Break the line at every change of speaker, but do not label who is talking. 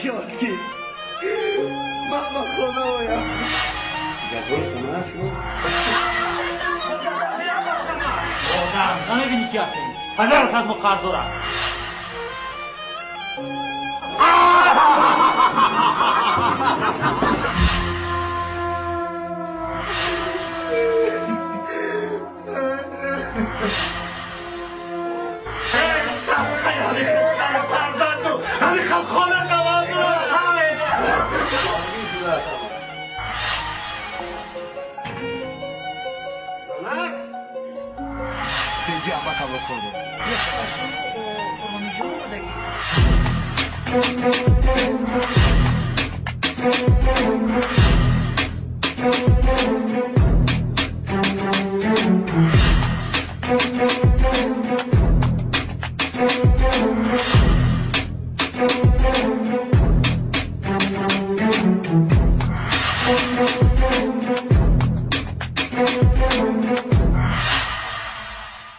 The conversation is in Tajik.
Мешавад, ки ман ба хона оям.
Ҷаббори хона шумо?
Одам, намебинӣ, ки ҳастем? 1000 аз мо қарз дорад.